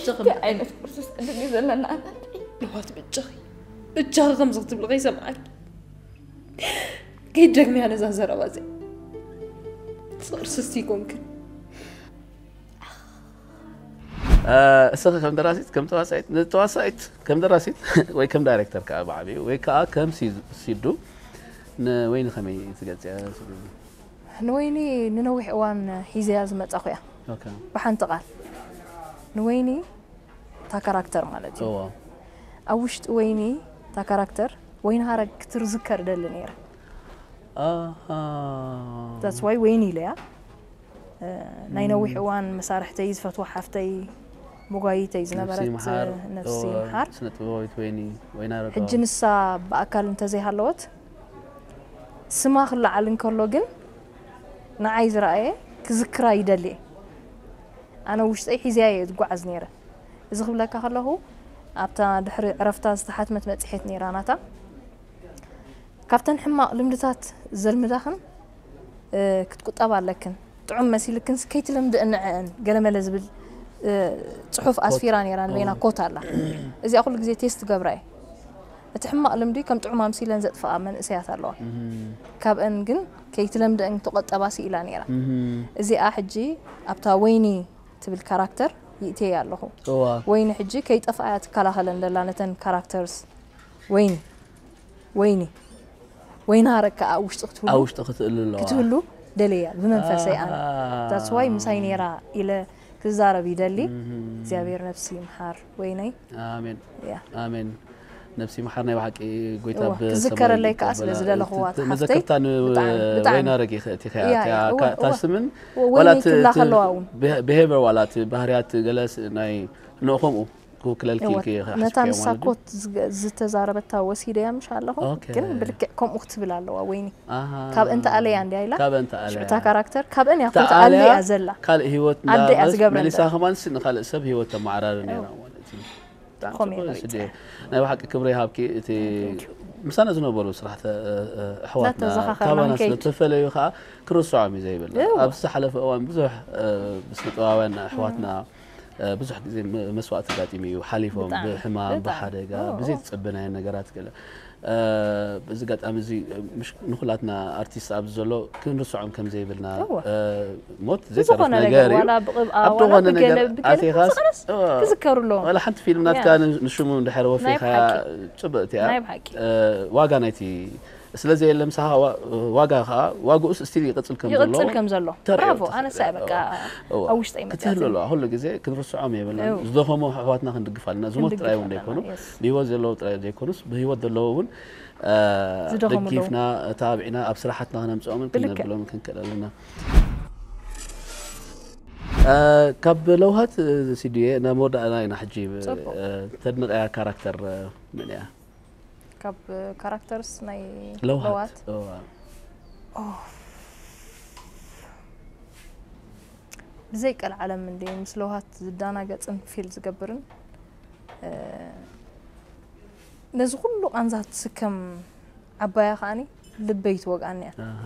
እንታይ ዓይነት ቁርሲ ስእንድን እዩ ዘለና ኣናንተይ? ልዋት በጃኺ፣ በጃኺ ከምዚ ክትብሊ ከይሰምዓኪ። ከይትደግምያ ነዛ ዘረባ እዚኣ። ፍቕሪ ስስቲ ይኮንክን። እ፣ እስኺ ከም ደራሲት፣ ከም ተዋሳኢት፣ ንተዋሳኢት ከም ደራሲት ወይ ከም ዳይሬክተር ከኣ ብዓቢኡ ወይ ከኣ ከም ሲ-፣ ሲዱ ንወይኒ ከመይ ትገልጽያ? ንወይኒ ንነዊሕ እዋን ሒዘያ ዝመጻኹ እያ። ኦኬ። ብሓንቲ ቃል ንወይኒ እታ ካራክተር ማለት እዩ። እዋ። ኣብ ውሽጢ ወይኒ እታ ካራክተር ወይኒ ሃረግ ክትዝከር ደሊ ነይረ። ኣሃ። That's why ወይኒ ኢለያ። እ፣ ናይ ነዊሕ እም። እዋን መሳርሕተይ ዝፈትዋ ሓፍተይ መጓይተይ ነፍሲ ዝነበረት፣ ይምሓር። እ፣ ነፍሲ እዋ፣ ይምሓር። ስነ ጥበባዊት ወይኒ፣ ወይኒ ኣረጋዊ። ሕጂ ንሳ ብኣካል እንተዘይሃለወት ስማ ክለዓል እንከሎ ግን ንዓይ ዝረኣየ ክዝክራ ይደሊ እየ። ኣነ ውሽጠይ ሒዝያ እየ ዝጓዓዝ ነይረ። እዚ ክብለካ ከለኹ ኣብታ ድሕሪ ዕረፍታ ዝተሓትመት መጽሔት ነይራ ናታ። ካብተን ሕማቕ ልምድታት ዘልምዳኽን፣ እ፣ ክትቁጠባ ኣለክን። ጥዑም መሲልክንስ ከይትለምድእን ንዕእን ገለመለ ዝብል፣ እ፣ ጽሑፍ ኮት። ኣስፊራ ነይራ፣ ንበይና እወ። ኮት ኣላ። እዚኣ ኩሉ ግዜ ቴስት ገብራ እየ። እቲ ሕማቕ ልምዲ ከም ጥዑም ኣምሲለን ዘጥፍኣ መንእሰያት ኣለዋ። እም። ካብአን ግን ከይትለምድእን ተቆጠባ ስኢላ ነይራ። እም። እዚኣ ሕጂ ኣብታ ወይኒ ትብል ካራክተር ይእትየያ ኣለኹ። እዋ። ወይኒ ሕጂ ከይጠፍኣ እያ ትከላኸለን ዘላ ነተን ካራክተርስ። ወይኒ፣ ወይኒ፣ ወይኒ ሃረግ ከኣ ኣብ ውሽጢ ክትህሉ፣ ኣብ ውሽጢ ክትህሉ ኣለዋ። ክትህሉ ደልየ እያ ብመንፈሰይ ኣነ። ኣሃ። That's why ምሳይ ነይራ ኢለ ክዛረብ ይደሊ። እም። እግዚኣብሔር ነፍሲ ይምሓር ወይነይ። ኣሜን። ያ። ኣሜን። ነፍሲ ይምሓር ናይ ብሓቂ ጎይታ እዋ፣ ብሰማይ ክዝከረለይ ከኣ ይቀበላ። ስለ ዝደለኽዋ እቲ፣ እቲ ሓፍተይ፣ መዘከርታ ን-፣ ብጣዕሚ፣ ብጣዕሚ። ወይኒ ሃረግ ይኸ-፣ እቲ ኸያ፣ ያ፣ ያ፣ እቲኣ እዋ፣ እዋ። ታስምን እዋ፣ ዋላ ወይኒ እቲ፣ ክብላ እቲ ከለዋ እውን። ብሄ-፣ ብሄቨር ዋላ እቲ ባህርያት ገለስ ናይ ንኡ ከምኡ ክውክለልኪ እወ፣ ኢልኪ ነታ ክሓስብኪ ንሳ ማለት ድዩ? ኮት ዝገ-፣ ዝተዛረበታ ወሲደያ ምሽ ኣለኹ፣ ኦኬ። ግን ብልክዕ ከምኡ ክትብል ኣለዋ ወይኒ። ኣሃ። ካብ እንተ ኣለያ እንድያ ኢላ? ካብ እንተ ኣለያ። ሽዑ እታ ካራክተር ካብአን እያ ኮት ተኣልያ ኣልያ ዘላ። ካልእ ህይወት ኣደ እያ እንዳበስ ዝገብረን መሊሳ ዘላ። ከማንስ ንኻልእ ሰብ ህይወት ተመዓራሪ ነይራ እወ። ማለት እዩ። ብጣዕሚ ከምኡ ጽቡቅ እየ ስዲ። ርእያ። ናይ ብሓቂ ክብሪ ይሃብኪ። እቲ Thank you። ምሳና ዝነበሩ ስራሕተ-፣ እ-፣ እ-፣ ኣሕዋትና እናተዘኻኸርና ካባና ስለ ክንከይድ። ዝተፈለዩ ከኣ ክርስዖም እዩ ዘይብል። እወ። ኣብ ዝተሓለፈ እዋን ብዙሕ፣ እ፣ ብስነ ጥበባውያን ኣሕዋትና፣ እ፣ ብዙሕ ግዜ መ-፣ መስዋእቲ ኣጋጢሙ እዩ። ሓሊፎም ብጣዕሚ፣ ብሕማም፣ ብጣዕሚ። ብሓደጋ፣ እወ፣ ብዘይ እወ። ዝጸበናዮ ነገራት ገለ። እ፣ በዚ ኣጋጣሚ እዚ፣ እ፣ ምሽ-፣ ንኹላትና ኣርቲስት ኣብዚ ዘሎ ክንርስዖም ከም ዘይብልና፣ እወ። እ፣ ሞት ብዝኾነ ዘይተርፍ ነገር ነገር፣ እዩ። ዋላ ብቕብኣ፣ ኣብ ዋላ ዝኾነ ብገለ፣ ነገር ብገለ ኣቲኻስ፣ ተንቀሳቐስ እወ። ክዝከሩ ኣለዎም። ዋላ ሓንቲ ፊልም ናትካ ያ። ን-፣ ንሽሙ እንድሕር ናይ ወፊኻ ብሓቂ። ጽብቕቲ እያ። ናይ ብሓቂ። እ፣ ዋጋ ናይቲ ስለ ዘየለ ምሳኻ ዋ-፣ ዋጋ ኸኣ፣ ዋግኡስ ስቲል ይቕጽል ከም ዘሎ ይቕጽል ከም ዘሎ። ተርእዮ፣ ብራቮ፣ ተስ-፣ ኣነሳ እየ በቃ እወ። ኣብ ውሽጠይ መጽያ ክትህሉ ዘለዋ። ኣለዋ። ኩሉ ግዜ ክንርስዖም የብልናን። እው። ዝደኸሙ ኣሕዋትና ክንድግፍ ኣለና። ዝሞት ክንድግፍ ጥራይ እውን ኣለና፣ ዘይኮኑ፣ የስ። ብህይወት ዘለዉ ጥራይ ዘይኮኑስ፣ ብህይወት ዘለዉ እውን፣ እ፣ ዝደኸሙ ዘለዉ። ደጊፍና፣ ተባቢዕና፣ ኣብ ስራሓትና ክነምጽኦምን ብልክዕ። ክነብሎምን ክንክእል ኣለና። እ፣ ካብ ለውሃት፣ እ፣ ሲዲየ፣ ናብ መወዳእና ኢና ሕጂ፣ ብ-፣ ጽቡቕ። እ፣ ተድንቐያ ካራክተር፣ እ፣ መን እያ? ካብ ካራክተርስ ናይ ለውሃት። ለውሃት? እዋ። ኦ። ብዘይ ቀልዓለም እንዲ ምስ ለውሃት ዝዳናገጽን ፊል ዝገብርን፣ እ፣ ነዚ ኩሉ ቃንዛ ትስከም ዓባያ ከኣኒ ልበይ ትወግኣኒ እያ። ኣሃ።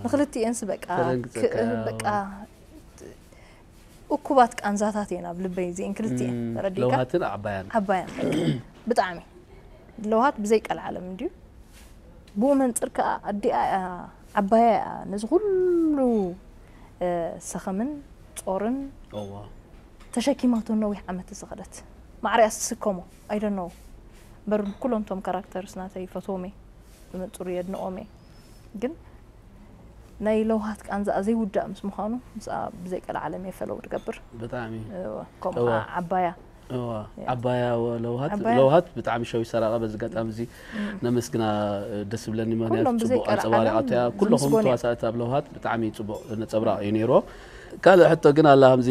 ንክልቲኤንስ በቃ ተደንግጸካ፣ ክ-፣ በቃ እዋ። እኩባት ቃንዛታት እየን ኣብ ልበይ እዚኤን ክልቲኤን፣ እም፣ ተረዲእካ? ለውሃትን ዓባያን። ዓባያን፣ በቃ። ብጣዕሚ። ለውሃት ብዘይ ቀልዓለም እንድዩ። ብኡ መንጽር ከኣ ኣዲኣ እያ፣ ዓባያ እያ፣ ነዚ ኩሉ፣ እ፣ ሰኸምን ጾርን እዋ። ተሸኪማቶ ነዊሕ ዓመት ዝኸደት። ማዕረ እያ ትስከሞ፣ I don't know። እምበር ኩሎም እቶም ካራክተርስ ናተይ ይፈትዎም እየ፣ ብመንጽሩ የድንቖም እየ። ግን ናይ ለውሃት ቃንዛኣ ዘይውዳእ ምስ ምዃኑ፣ ምስኣ ብዘይ ቀልዓለም እየ ፈለው ዝገብር። ብጣዕሚ። እወ፣ ከምኡ እወ። ኸዓ ዓባያ። እወ፣ ያ። ዓባያ ወ-፣ ለውሃት፣ ዓባያ። ለውሃት ብጣዕሚ ሸዊት ሰራቐ፣ በዚ ኣጋጣሚ እዚ እም። ነመስግና፣ ደስ ዝብለኒ፣ ምኽንያቱ ኩሎም ብዘይ ጽቡቕ ቀልዓለም ኣንጸባሪቓቶ እያ። ኩልኹም ነመስግን እየ። ተዋሳእቲ ኣብ ለውሃት ብጣዕሚ ጽቡቕ ነጸብራቕ እዩ ነይርዎ። ካልእ ሕቶ ግን ኣላ፣ ከምዚ፣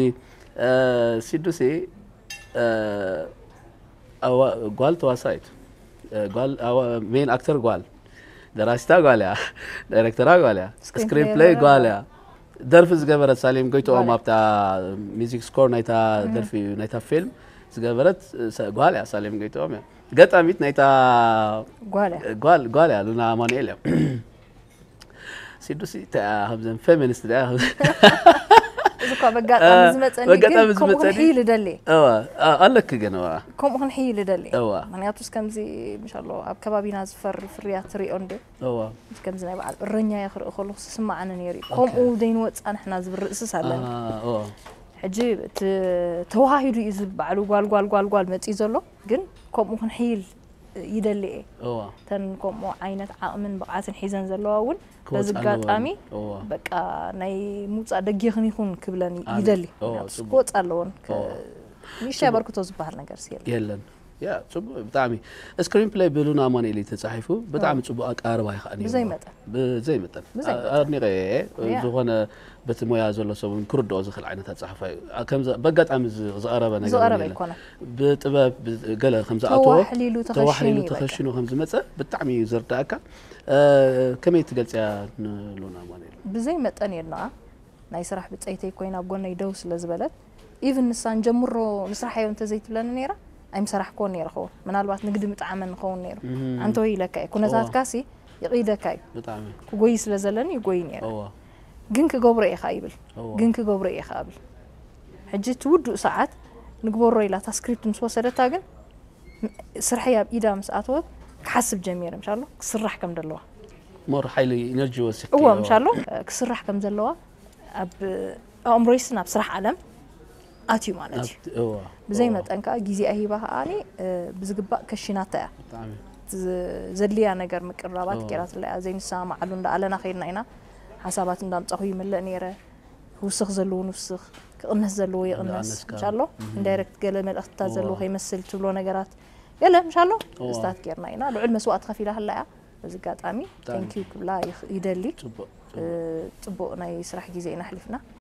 እ፣ ሲዱሲ፣ እ፣ ኣዋ-፣ ጓል ተዋሳኢት፣ እ፣ ጓል ኣዋ-፣ ሜን ኣክተር ጓል፣ ደራሲታ ጓል እያ፣ ዳይሬክተራ ጓል እያ፣ ስክሪን ስክሪን ፕሌይ ፕሌይ ጓል ጓል እያ። እያ። ደርፊ ዝገበረት ሳሌም ጎይትኦም ጓል እያ። ኣብታ ሚዚክ ስኮር ናይታ እም። ደርፊ ናይታ ፊልም ዝገበረት፣ እ፣ ሰ-፣ ጓል እያ፣ ሳሌም ጎይትኦም እያ። ገጣሚት ናይታ ጓል እያ። ጓል፣ ጓል እያ፣ ሉና ኣማኑኤል እያ። ሲዱሲ፣ እንታይ እያ፣ ከምዘን ፌሚኒስት እያ። እዚ እኳ በጋጣሚ ዝመፀኒ ግን ከምኡ ክንሕይል እደሊ። ኣለክ ግን ከምኡ ክንሕይል እደሊ። ምክንያቱስ ከምዚ ምሻሎ ኣብ ከባቢና ዝፈሪ ፍርያት ትሪኦ እንደ ከምዚ ናይ በዓል እረኛ እየ ክርኢ ከለኩ ዝስማዓኒ ነይሩ እዩ። ከምኡ ዘይንወፃ ንሕና ዝብል ርእስስ ኣለኒ። ሕጂ ተዋሂዱ እዩ ዝባዕሉ ጓል ጓል ጓል ጓል መፅዩ ዘሎ ግን ከምኡ ክንሕይል ይደሊ እየ። እተን ከምኡ ዓይነት ዓቕምን ብቕዓትን ሒዘን ዘለዋ እውን በዚ ኣጋጣሚ በቃ ናይ ምውፃእ ደጊኽን ይኹን ክብለን ይደሊ። ክወፃ ኣለዎን። ንእሽተይ ኣበርክቶ ዝበሃል ነገር የለን። ያ ጽቡቅ ብጣዕሚ። ስክሪን ፕሌይ ብሉና ኣማኑኤል እዩ ተጻሒፉ። ብጣዕሚ ጽቡቅ ኣቀራርባ እዩ ከኣ ነይሩ። ብዘይ መጠን። ብዘይ መጠን ኣድኒቀ እየ። ዝኾነ በቲ ሞያ ዘሎ ሰብ እውን ክርድኦ ዝኽእል ዓይነት ኣጻሕፋ እዩ። ከምዚ በጋጣሚ ዝቐረበ ነገር ዝቐረበ ኣይኮነን። ብጥበብ ገለ ከም ዝኣተወ ተዋሕሊሉ ተኸሺኑ ከም ዝመጸ ብጣዕሚ እዩ ዝርዳእካ። ከመይ ትገልጽያ ንሉና ኣማኑኤል? ብዘይ መጠን የድንቓ። ናይ ስራሕ ብጸይተይ ኮይና ኣብ ጎነይ ደው ስለ ዝበለት ኢቭን ንሳ ንጀምሮ ንስራሕ እዮ እንተዘይትብለኒ ነይራ ኣይምሰራሕክዎን ነይረ ኸውን። ምናልባት ንግዲ ምጥዓመኒ ኸውን ነይሩ። ኣንተ ወይ ኢለካ እየ ኩነታትካ ሲ ይቕይደካ እዩ። ክጎይ ስለ ዘለኒ ይጎይ ነይረ። ግን ክገብሮ እየ ኻ ይብል። ግን ክገብሮ እየ ኻ ብል። ሕጂ እቲ ውዱእ ሰዓት ንግበሮ ኢላ እታ ስክሪፕት ምስ ወሰደታ ግን ስርሐይ ኣብ ኢዳ ምስ ኣተወት ክሓስብ ጀሚረ ምሻሎ ክስራሕ ከም ዘለዋ ሞር ሓይሊ ኢነርጂ ወሲኽክዮ። እዎ ምሻሎ ክስራሕ ከም ዘለዋ ኣብ ኣእምሮይስ ናብ ስራሕ ዓለም ኣትዩ ማለት እዩ። ብዘይ መጠን ከዓ ግዜኣ ሂባ ከዓኒ ብዝግባእ ከሺናታ እያ። ዘድልያ ነገር ምቅራባት ገይራትላ እያ። ዘይንሰማማዓሉ እንዳኣለና ከይድና ኢና ሓሳባት እንዳምፃኹ ይምልእ ነይረ። ክውስኽ ዘለዎ ንውስኽ፣ ክቕነስ ዘለዎ ይቕነስ። ምሻሎ ኢንዳይረክት ገለ መልእኽትታት ዘለዎ ከይመስል ትብሎ ነገራት ገለ ምሻሎ ስታት ጌርና ኢና። ልዑል መስዋእቲ ከፊላ ህላ እያ። በዚ ኣጋጣሚ ቴንኪዩ ክብላ ይደሊ። ጽቡቕ ናይ ስራሕ ግዜ ኢና ኣሕሊፍና።